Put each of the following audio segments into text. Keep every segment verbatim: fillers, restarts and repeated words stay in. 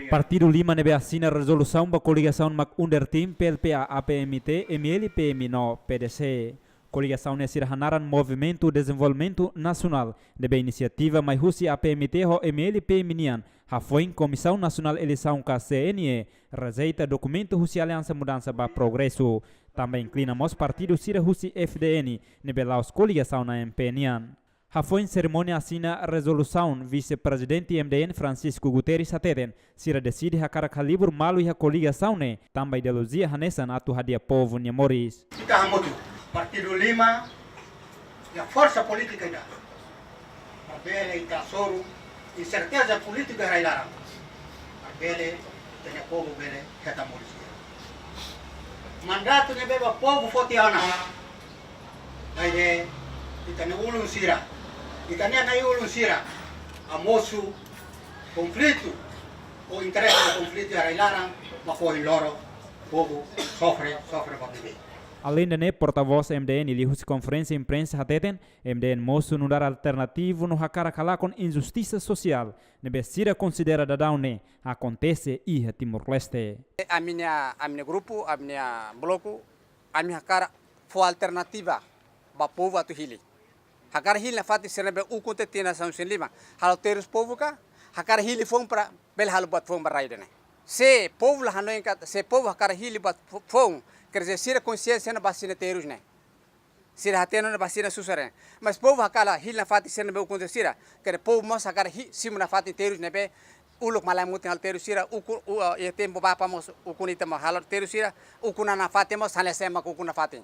Partidu lima ne'ebé asina rezolusaun ba koligasaun mak Undertim, P L P A, A P M T, M L P M no P D C. Koligasaun ne'e sira hanaran Movimentu Dezenvolvimentu Nasionál, ne'ebé inisiativa mai husi A P M T ho M L P M nian, hafoin Komisaun Nasionál Eleisaun ka C N E rejeita dokumentu husi Aliansa Mudansa ba Progresu. Tanba inklina mós partidu sira husi F D N, ne'ebé la'ós koligasaun A M P nian. Hafoin serimónia asina rezolusaun, Vise-Prezidente M D N Francisco Guterres hateten, sira deside hakarak halibur malu iha koligasaun ne'e, tanba ideolojia hanesan atu hadi'a povu nia moris. Ita hamutuk, partidu lima, iha forsa polítika ida, para bele ita hasoru inserteza polítika rai-laran, para bele ita-nia povu bele hetan moris di'ak. Mandatu ne'ebé ba povu foti ona, maibé ita-nia ulun sira, ita-nia na'i-ulun sira, hamosu konflitu, ou interese ba konflitu iha rai-laran, mak ohin loron povu sofre, sofre ba bibé. Aleinde ne'e, portavós M D N liuhusi konferénsia imprensa hateten, M D N mosu nu'udar alternativu no hakarak halakon injustisa sosiál ne'ebé sira konsidera daudaun ne'e akontese iha Timor-Leste. Ami-nia, ami-nia grupu, ami-nia bloku, ami hakarak fó alternativa ba povu atu hili. Hakarak hili nafatin sira ne'ebé ukun tiha tinan sanulu-resin-lima. Halo terus povu ka, hakarak hili foun para bele halo buat foun ba rai ida-ne'e. Se povu la hanoin katak, se povu hakarak hili buat fo-, foun, quer dizer, sira konsiénsia ne'e ba asina terus ne'e. Sira hatene ona ba asina susar ne'e. Mas povu hakarak hili nafatin sira ne'ebé ukun tiha sira. Quer dizer, povu mós hakarak hi-, simu nafatin terus ne'ebé uluk malae mutin halo terus sira, ukun, u-, eh, iha tempu bapa mós ukun ita mós halo terus sira, ukun nafatin mós hanesan ema ukun nafatin.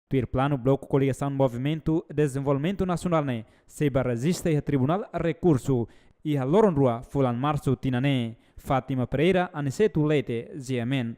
Tuir planu, bloku koligasaun Movimentu Dezenvolvimentu Nasionál ne'e sei bá rejista iha Tribunál Rekursu iha loron rua fulan Marsu tinan ne'e. Fátima Pereira, Aniceto Leite, G M N.